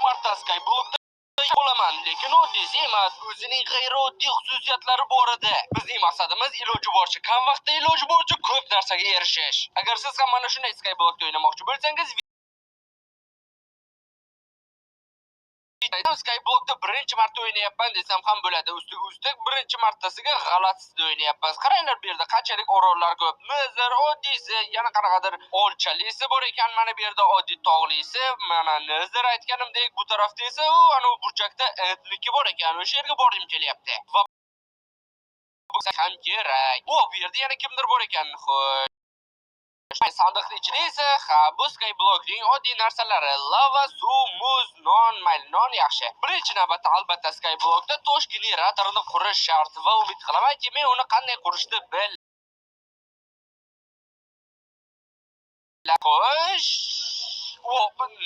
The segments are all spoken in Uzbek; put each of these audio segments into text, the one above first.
Marta Skyblockda bo'laman, lekin oddiysi emas, o'zining g'ayrioddiy xususiyatlari bor edi. Bizning maqsadimiz iloji boricha kam vaqtda iloji boricha ko'p narsaga erishish. Agar siz ham mana shunday Skyblockda o'ynamoqchi bo'lsangiz, Skyblockda birinchi marta o'ynayapman desam ham bo'ladi. Ustiga ustak birinchi martasiga g'alatisida o'ynayapmiz. Qaranglar, bu yerda qanchalik orollar ko'p. Mizr, oddiysi, yana qanaqadir olchalisi bor ekan mana bu yerda, oddiy tog'lisi, mana Nizr aytganimdek, bu tarafda esa u ana u burchakda etniki bor ekan. O'sha yerga borgim kelyapti. Va bu ham kerak. O, bu yerda yana kimdir bor ekan. Xo'sh. Sandiqning ichida esa, ha, bu Skyblockning oddiy narsalari: lava, suv, muz, non, mayli, non yaxshi. Birinchi navbatda albatta Skyblockda tosh generatorini qurish shart va umid qilamanki, men uni qanday qurishni bil. Xo'sh, o,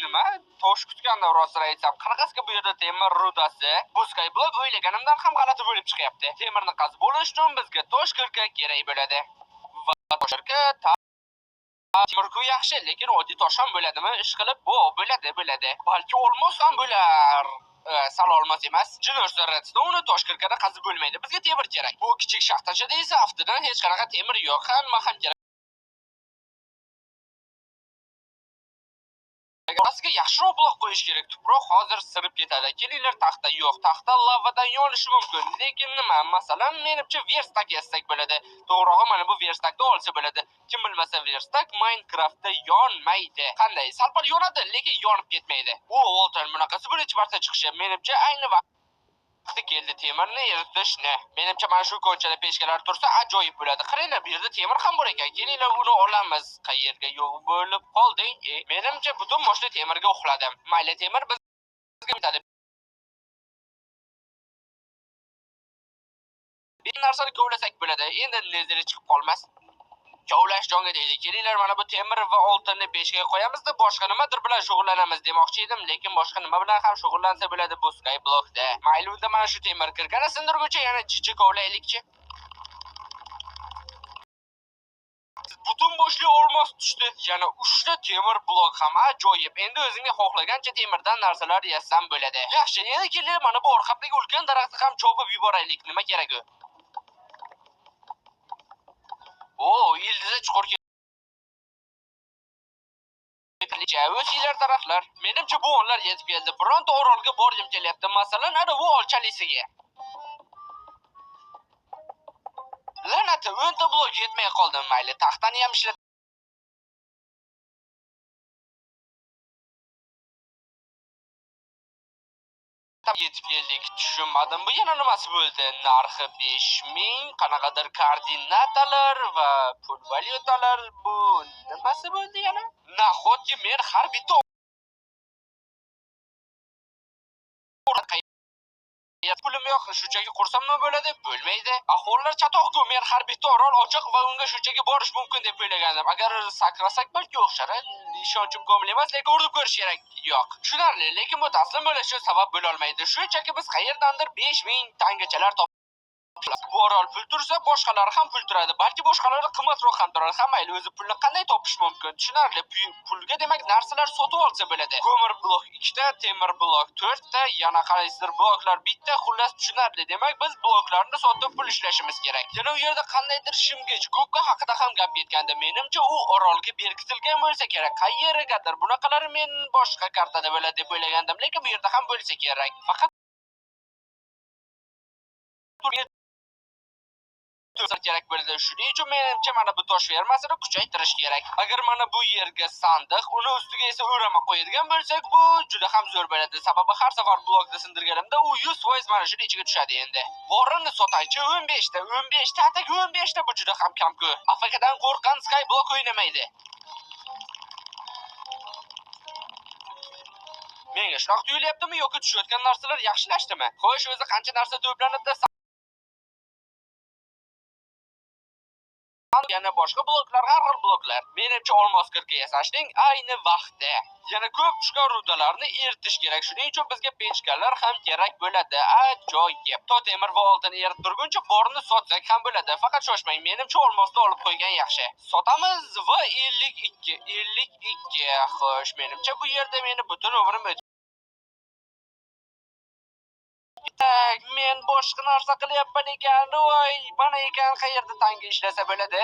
nima? Tosh kutgandim rostini aytsam. Qanaqasiga bu yerda temir rudasi? Bu Skyblock o'ylaganimdan ham g'alati bo'lib chiqyapti. Temirni qazib olish uchun bizga tosh kirka kerak bo'ladi. Va tosh kirka temirku yaxshi, lekin oddiy tosh ham bo'ladimi? Ish qilib, bu bo'ladi, bo'ladi. Balki olmos ham bo'lar. Sal olmos emas. Jinoshda redstone tosh kirkada qazib bo'lmaydi. Bizga temir kerak. Bu kichik shaxtachada esa aftidan hech qanaqa temir yo'q. Hamma ham kerak. Orasiga yaxshiroq blok qo'yish kerak. Tuproq hozir sinib ketadi. Kelinglar, taxta yo'q. Taxta lavadan yonishi mumkin. Lekin nima? Masalan, menimcha verstak yasak bo'ladi. To'g'rog'i mana bu verstakni olsa bo'ladi. Kim bilmasa, verstak Minecraftda yonmaydi. Qanday? Sal-pal yonadi, lekin yonib ketmaydi. U oltin bunaqasi birinchi marta chiqishi. Menimcha ayni vaqti keldi temirni eritishni. Menimcha mana shu konchada pechkalar tursa ajoyib bo'ladi. Qaranglar, bu yerda temir ham bor ekan. Kelinglar, uni olamiz. Qayerga yo'q bo'lib qolding? Menimcha butun boshli temirga uxladim. Mayli, temir bizga yetadi. Bir narsani kovlasak bo'ladi. Endi nezeri chiqib qolmas. Kovlash jonga deydi. Kelinglar, mana bu temir va oltinni pechkaga qo'yamizda boshqa nimadir bilan shug'ullanamiz demoqchi edim, lekin boshqa nima bilan ham shug'ullansa bo'ladi bu Skyblockda. Mayli, unda mana shu temir kirkani sindirguncha yana chichi kovlaylikchi. Butun boshli olmos tushdi. Yana 3 ta temir blok ham ajoyib. Endi o'zimga xohlagancha temirdan narsalar yassam bo'ladi. Yaxshi, endi kelinglar mana bu orqamdagi ulkan daraxtni ham chopib yuboraylik. Nima kerak u? O, ildizi chuqur ketlicha o'singlar daraxtlar. Menimcha bu onlar yetib keldi. Bironta orolga borgim kelyapti. Masalan, ana bu olchalisiga. La'nati, 10 ta blok yetmay qoldi. Mayli, taxtani ham ishlatamiz. Yetib keldik. Tushunmadim, bu yana nimasi bo'ldi? Narxi 5000, qanaqadir koordinatalar va pul valyutalar, bu nimasi bo'ldi yana? Nahotki men har bitta pulim yo'q, shunchaki qursam nima bo'ladi? Bo'lmaydi. Ahvollar chatoq-ku, men har bitta orol ochiq va unga shunchaki borish mumkin deb o'ylagandim. Agar sakrasak balki o'xshar, ishonchim komil emas, lekin urib ko'rish kerak. Yo'q. Tushunarli, lekin bu taslim bo'lish sabab bo'la olmaydi. Shunchaki biz qayerdandir 5000 tangachalar topib Bu orol pul tursa, boshqalari ham pul turadi. Balki boshqalari qimmatroq ham turadi. Ha, mayli, o'zi pulni qanday topish mumkin? Tushunarli, pulga demak narsalar sotib olsa bo'ladi. Ko'mir blok 2 ta, temir blok 4 ta, yana qaysidir bloklar 1 ta, xullas tushunarli. Demak, biz bloklarni sotib pul ishlashimiz kerak. Yana u yerda qandaydir shimgich gubka haqida ham gap ketgandi. Menimcha u orolga berkitilgan bo'lsa kerak. Qayergadir bunaqalari men boshqa kartada bo'ladi deb o'ylagandim, lekin bu yerda ham bo'lsa kerak. Faqat kerak bo'ladi. Shuning uchun menimcha mana bu tosh fermasini kuchaytirish kerak. Agar mana bu yerga sandiq, uni ustiga esa o'rama qo'yadigan bo'lsak, bu juda ham zo'r bo'ladi. Sababi har safar blokni sindirganimda u 100% mana shuni ichiga tushadi endi. Borini sotaychi 15 ta, 15 ta, ataki 15 ta, bu juda ham kam-ku. AFKdan qo'rqqan Skyblock o'ynamaydi. Menga shunaqa tuyulyaptimi yoki tushayotgan narsalar yaxshilashdimi? Xo'sh, o'zi qancha narsa to'planibdi? Yana boshqa bloklar, har xil bloklar. Menimcha olmos kirka yasashning ayni vaqti. Yana ko'p tushgan rudalarni eritish kerak. Shuning uchun bizga pechkalar ham kerak bo'ladi. Ajoyib. To temir va oltin eritib turguncha borini sotsak ham bo'ladi. Faqat shoshmang, menimcha olmosni olib qo'ygan yaxshi. Sotamiz va 52, 52. Xo'sh, menimcha bu yerda meni butun umrim o'tib Tak, men boshqa narsa qilyapman ekan. Voy, mana ekan qayerda tanga ishlasa bo'ladi.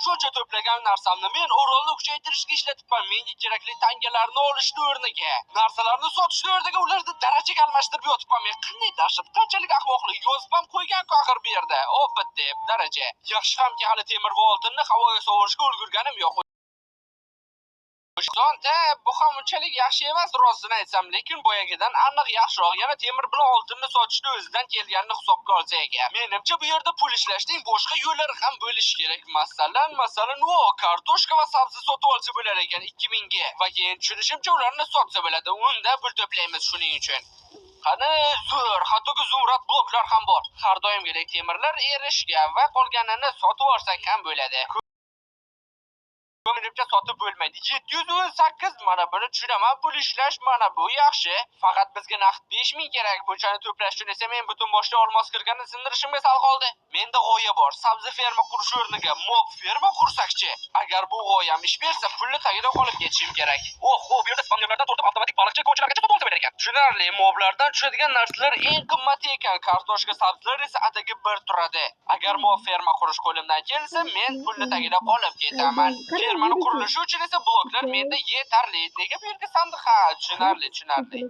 Shuncha to'plagan narsamni men orolni kuchaytirishga ishlatibman. Menga kerakli tangalarni olishni o'rniga, narsalarni sotishni o'rniga ularni darajaga almashtirib yotibman. Men qanday dahshat, qanchalik ahmoqlik, yozib ham qo'ygan-ku axir bu yerda. Opit deb daraja. Yaxshi hamki hali temir va oltinni havoga sovurishga ulgurganim yo'q. Zonta, bu ham unchalik yaxshi emas, rostini aytsam, lekin boyagidan aniq yaxshiroq. Yana temir bilan oltinni sotishni o'zidan kelganini hisobga olsak agar. Menimcha bu yerda pul ishlashning boshqa yo'llari ham bo'lishi kerak. Masalan, o, kartoshka va sabzi sotib olsa bo'lar ekan 2000 ga. Va keyin tushunishimcha ularni sotsa bo'ladi. Unda pul to'playmiz shuning uchun. Qani, zo'r, hattoki zumrad bloklar ham bor. Har doimgidek temirlar erishga va qolganini sotib olsak ham bo'ladi. Menimcha sotib bo'lmaydi. 718, mana buni tushunaman, pul ishlash mana bu yaxshi. Faqat bizga naqd 5000 kerak. Bunchani to'plash uchun esa men butun boshli olmos kirganini sindirishimga sal qoldi. Menda g'oya bor. Sabzi ferma qurish o'rniga mob ferma qursakchi. Agar bu g'oyam ish bersa, pulni tagida qolib ketishim kerak. Oh, bu yerda spamnerlardan tortib avtomatik baliqchi konchilargacha sotib olsa bo'lar ekan. Tushunarli, moblardan tushadigan narsalar eng qimmati ekan. Kartoshka, sabzilar esa atigi bir turadi. Agar mob ferma qurish qo'limdan kelsa, men pulni tagida qolib ketaman. Fermani qurilishi uchun esa bloklar menda yetarli. Nega bu yerga sandiq? Ha, tushunarli.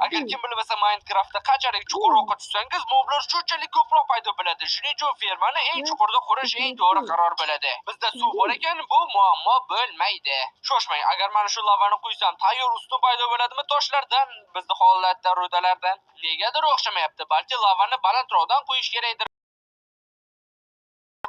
Agar kim bilmasa Minecraftda qanchalik chuqurroqqa tushsangiz, moblar shunchalik ko'proq paydo bo'ladi. Shuning uchun fermani eng chuqurda qurish eng to'g'ri qaror bo'ladi. Bizda suv bor ekan, bu muammo bo'lmaydi. Shoshmang, agar mana shu lavani quysam, tayyor ustun paydo bo'ladimi toshlardan? Bizni holatda rudalardan negadir o'xshamayapti. Balki lavani balandroqdan quyish kerakdir.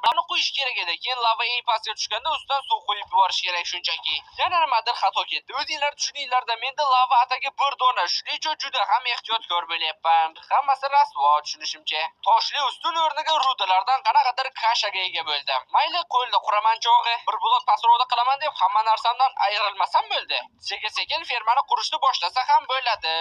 Lavani quyish kerak edi. Keyin lava eng pastga tushganda ustidan suv quyib yuborish kerak shunchaki. Yana nimadir xato ketdi. O'zinglar tushuninglarda, menda lava atagi bir dona. Shuning uchun juda ham ehtiyotkor bo'lyapman. Hammasi rasvo tushunishimcha. Toshli ustun o'rniga rudalardan qanaqadir kashaga ega bo'ldim. Mayli, qo'lda quraman chog'i. Bir blok pastroqda qilaman deb hamma narsamdan ayrilmasam bo'ldi. Sekin-sekin fermani qurishni boshlasa ham bo'ladi.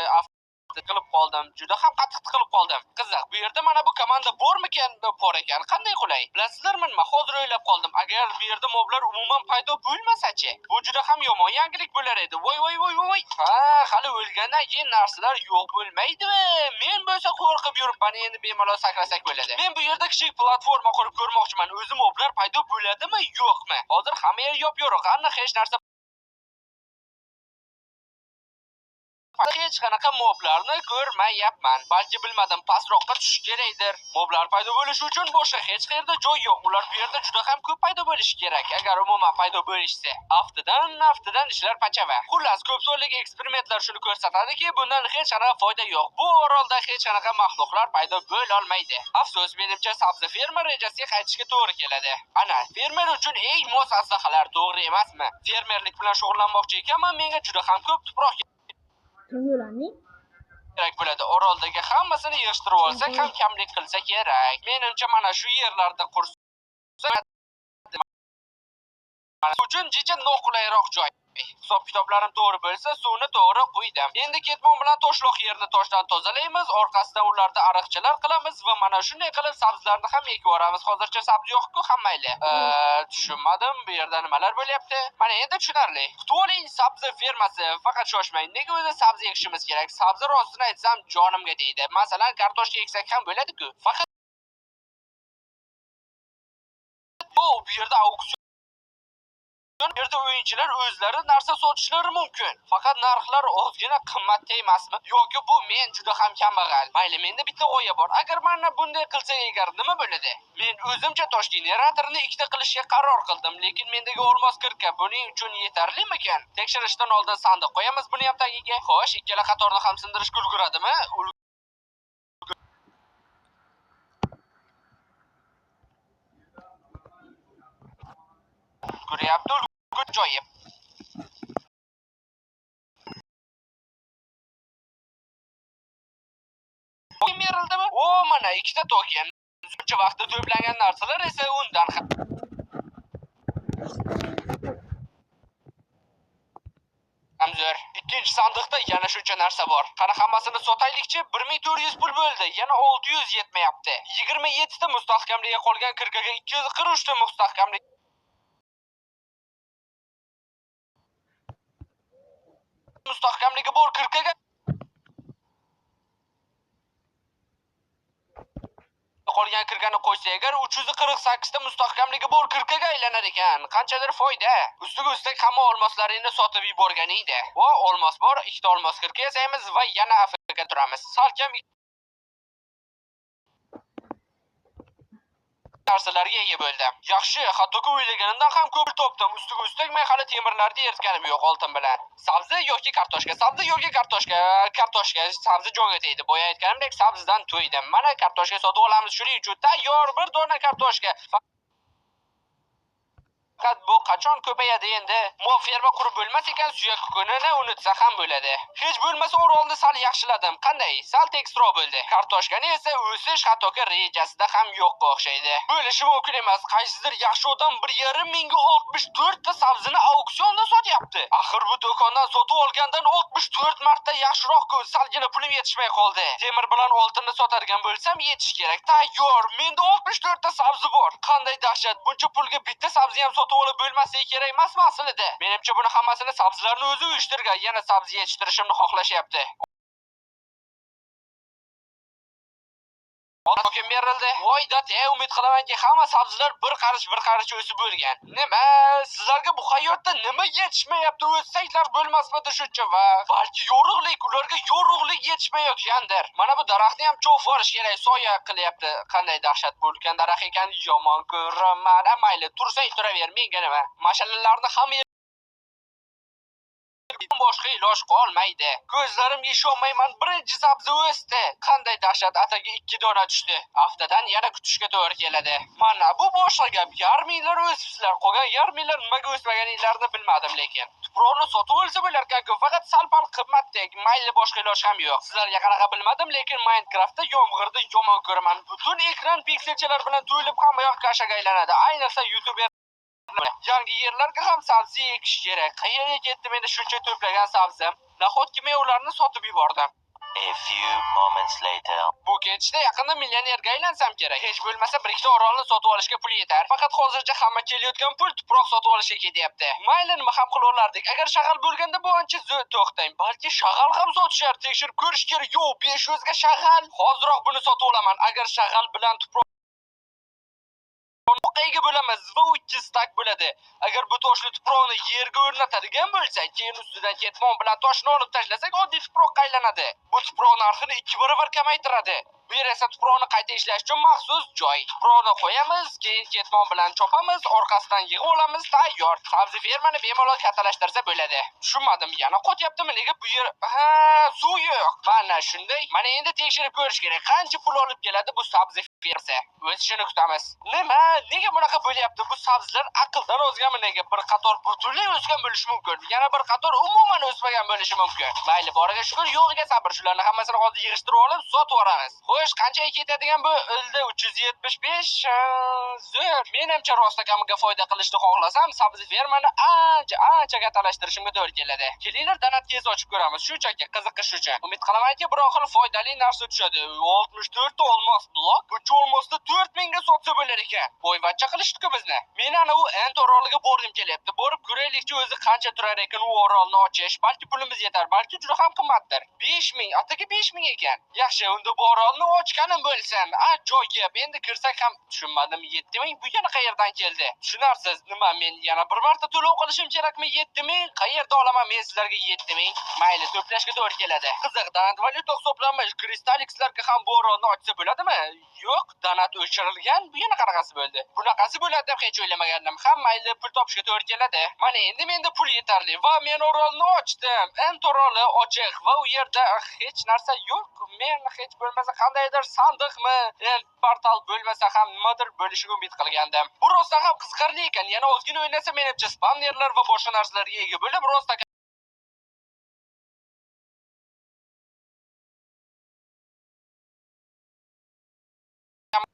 Tiqilib qoldim. Juda ham qattiq tiqilib qoldim. Qiziq, bu yerda mana bu komanda bormikan, bor ekan. Qanday qulay. Bilasizlarmi nima? Hozir o'ylab qoldim. Agar bu yerda moblar umuman paydo bo'lmasa-chi? Bu juda ham yomon yangilik bo'lar edi. Voy voy voy voy. Ha, hali o'lgandan keyin narsalar yo'q bo'lmaydimi? Men bo'lsa qo'rqib yuribman, endi bemalol sakrasak bo'ladi. Men bu yerda kichik platforma qurib ko'rmoqchiman. O'zi moblar paydo bo'ladimi, yo'qmi? Hozir hamma yer yop-yorug', aniq hech narsa hech qanaqa moblarni ko'rmayapman. Balki bilmadim, pastroqqa tushish kerakdir. Moblar paydo bo'lishi uchun boshqa hech qayerda joy yo'q. Ular bu yerda juda ham ko'p paydo bo'lishi kerak, agar umuman paydo bo'lishsa. Aftidan ishlar pachava. Xullas, ko'p sonli eksperimentlar shuni ko'rsatadiki, bundan hech qanaqa foyda yo'q. Bu orolda hech qanaqa maxluqlar paydo bo'la olmaydi. Afsus, menimcha sabzi fermer rejasiga qaytishga to'g'ri keladi. Ana, fermer uchun eng mos aslahalar, to'g'ri emasmi? Fermerlik bilan shug'ullanmoqchi ekanman, menga juda ham ko'p tuproq kerak bo'ladi. Oroldagi hammasini yig'ishtirib olsak ham kamlik qilsa kerak. Menimcha mana shu yerlarda qursa uchun jicha noqulayroq joy. Hisob kitoblarim to'g'ri bo'lsa, suvni to'g'ri quydim. Endi ketmon bilan toshloq yerni toshdan tozalaymiz, orqasidan ularda ariqchalar qilamiz va mana shunday qilib sabzilarni ham ekib yuboramiz. Hozircha sabzi yo'q-ku, hammayli. Tushunmadim, bu yerda nimalar bo'lyapti? Mana endi tushunarli. Kutib oling sabzi fermasi, faqat shoshmang. Nega o'zi sabzi ekishimiz kerak? Sabzi rostini aytsam jonimga tegdi. Masalan, kartoshka eksak ham bo'ladi-ku. Faqat bu yerda auksion, bu yerda o'yinchilar o'zlari narsa sotishlari mumkin. Faqat narxlar ozgina qimmat emasmi? Yoki bu men juda ham kambag'al. Mayli, menda bitta g'oya bor. Agar mana bunday qilsak agar nima bo'ladi? Men o'zimcha tosh generatorini ikkita qilishga qaror qildim, lekin mendagi olmos kirka buning uchun yetarlimikan? Tekshirishdan oldin sandiq qo'yamiz buni ham tagiga. Xo'sh, ikkala qatorni ham sindirishga ulguradimi? Ulguryapti, joyib. Token berildimi? O, mana ikkita token. Shuncha vaqtda to'plangan narsalar esa undan ham zo'r. Ikkinchi sandiqda yana shuncha narsa bor. Qani hammasini sotaylikchi, 1400 pul bo'ldi. Yana 600 yetmayapti. 27 ta mustahkamligi qolgan kirkaga 243 ta mustahkamlik mustahkamligi bor kirkaga Qolgan kirkani qo'ysak agar 348 ta mustahkamligi bor kirkaga aylanar ekan. Qanchadir foyda. Ustiga ustak hamma olmoslaringni sotib yuborganingda. Va olmos bor, ikkita olmos kirka yasaymiz va yana Afrika turamiz. Salkam narsalarga ega bo'ldim. Yaxshi, hattoki o'ylaganimdan ham ko'p topdim. Ustiga ustak men hali temirlarni eritganim yo'q oltin bilan. Sabzi yoki kartoshka, sabzi yoki kartoshka, kartoshka, sabzi jonga tegdi. Boya aytganimdek sabzidan to'ydim. Mana kartoshka sotib olamiz. Shuning uchun tayyor bir dona kartoshka. Faqat bu qachon ko'payadi endi? Mo ferma qurib bo'lmas ekan, suyak kunini unutsa ham bo'ladi. Hech bo'lmasa orolni sal yaxshiladim. Qanday? Sal tekisroq bo'ldi. Kartoshkani esa o'sish hattoki rejasida ham yo'qqa o'xshaydi. Bo'lishi mumkin emas. Qaysidir yaxshi odam 1,5 mingga 64 ta sabzini auksionda sotyapti. Axir bu do'kondan sotib olgandan 64 marta yaxshiroq-ku. Salgina pulim yetishmay qoldi. Temir bilan oltinni sotadigan bo'lsam yetish kerak. Tayyor, menda 64 ta sabzi bor. Qanday dahshat. Buncha pulga bitta sabzi ham sotib olib bo'lmasligi kerak emasmi aslida? Menimcha buni hammasini sabzilarni o'zi uyushtirgan. Yana sabzi yetishtirishimni xohlashyapti. Hukm berildi. Voy date, umid qilamanki hamma sabzilar bir qarich bir qarich o'sib bo'lgan. Nima? Sizlarga bu hayotda nima yetishmayapti? O'ssanglar bo'lmasmidi shuncha vaqt? Balki yorug'lik, ularga yorug'lik yetishmayotgandir. Mana bu daraxtni ham cho'p yuborish kerak, soya qilyapti. Qanday dahshat bo'lgan daraxt ekan, yomon ko'raman. Mayli, tursang turaver, menga nima? Mashalalarni hamma boshqa iloj qolmaydi. Ko'zlarimga ishonmayman, birinchi sabzi o'sdi. Qanday dahshat, ataga 2 dona tushdi. Haftadan yana kutishga to'g'ri keladi. Mana bu boshqa gap. Yarminglar o'sibsizlar, qolgan yarminglar nimaga o'smaganinglarni bilmadim lekin. Tuproqni sotib olsa bo'larkan-ku, faqat sal-pal qimmatdek. Mayli, boshqa iloj ham yo'q. Sizlarga qanaqa bilmadim, lekin Minecraftda yomg'irni yomon ko'raman. Butun ekran pikselchalar bilan to'lib hamma yoq kashaga aylanadi. Ayniqsa YouTuber yangi yerlarga ham sabzi ekish kerak. Qayerga ketdi meni shuncha to'plagan sabzim? Nahotki men ularni sotib yubordim? A few moments later. Bu ketishda yaqinda millionerga aylansam kerak. Hech bo'lmasa bir ikkita orolni sotib olishga pul yetar. Faqat hozircha hamma kelayotgan pul tuproq sotib olishga ketyapti. Mayli, nima ham qila olardik? Agar shag'al bo'lganda bu ancha to'xtang. Balki shag'al ham sotishar, tekshirib ko'rish kerak. Yo'q, 500 ga shag'al. Hoziroq buni sotib olaman. Agar shag'al bilan tuproq ega bo'lamiz va 2 stak bo'ladi. Agar bu toshli tuproqni yerga o'rnatadigan bo'lsak, keyin ustidan ketmon bilan toshni olib tashlasak, oddiy tuproqqa aylanadi. Bu tuproq narxini 2 barobar kamaytiradi. Bu yer esa tuproqni qayta ishlash uchun maxsus joy. Tuproqni qo'yamiz, keyin ketmon bilan chopamiz, orqasidan yig'ib olamiz, tayyor. Sabzi fermani bemalol kattalashtirsa bo'ladi. Tushunmadim, yana qotyaptimi? Nega bu yer? Ha, suv yo'q. Mana shunday. Mana endi tekshirib ko'rish kerak. Qancha pul olib keladi bu sabzi fermasi? O'sishini kutamiz. Nima? Nega bunaqa bo'lyapti? Bu sabzilar aqldan ozganmi nega? Bir qator butunlay o'sgan bo'lishi mumkin. Yana bir qator umuman o'smagan bo'lishi mumkin. Mayli, boriga shukr, yo'g'iga sabr. Shularni hammasini hozir yig'ishtirib olib sotib yuboramiz. Xo'sh, qanchaga ketadigan bu? Ildi 375. Zo'r. Menimcha rostakamiga foyda qilishni xohlasam, sabzi fermani ancha kattalashtirishimga to'g'ri keladi. Kelinglar, donat kez ochib ko'ramiz. Shunchaki qiziqish uchun. Umid qilamanki, biror xil foydali narsa tushadi. 64 ta olmos blok, 3 olmosni 4000 ga sotsa bo'lar ekan. Boyvachcha qilishdi-ku bizni. Men ana u End oroliga borgim kelyapti. Borib ko'raylikchi o'zi qancha turar ekan u orolni ochish. Balki pulimiz yetar, balki juda ham qimmatdir. 5000, ataga 5000 ekan. Yaxshi, unda bu orolni ochganim bo'lsin. Ajoyib. Endi kirsak ham tushunmadim. 7000 bu yana qayerdan keldi? Tushunarsiz, nima men yana bir marta to'lov qilishim kerakmi? 7000 qayerda olaman men sizlarga 7000? Mayli, to'plashga to'g'ri keladi. Qiziq, donat valyuta hisoblanmish. Kristallikslarga ham bu orolni ochsa bo'ladimi? Yo'q, donat o'chirilgan. Bu yana qanaqasi bo'ldi? Bunaqasi bo'ladi deb hech o'ylamagandim. Ham mayli, pul topishga to'g'ri keladi. Mana endi menda pul yetarli va men orolni ochdim. End oroli ochiq va u yerda hech narsa yo'q. Men hech bo'lmasa qandaydir sandiqmi, end portal bo'lmasa ham nimadir bo'lishiga umid qilgandim. Bu rostdan ham qiziqarli ekan. Yana ozgina o'ynasa menimcha spawnerlar va boshqa narsalarga ega bo'lib, rostdan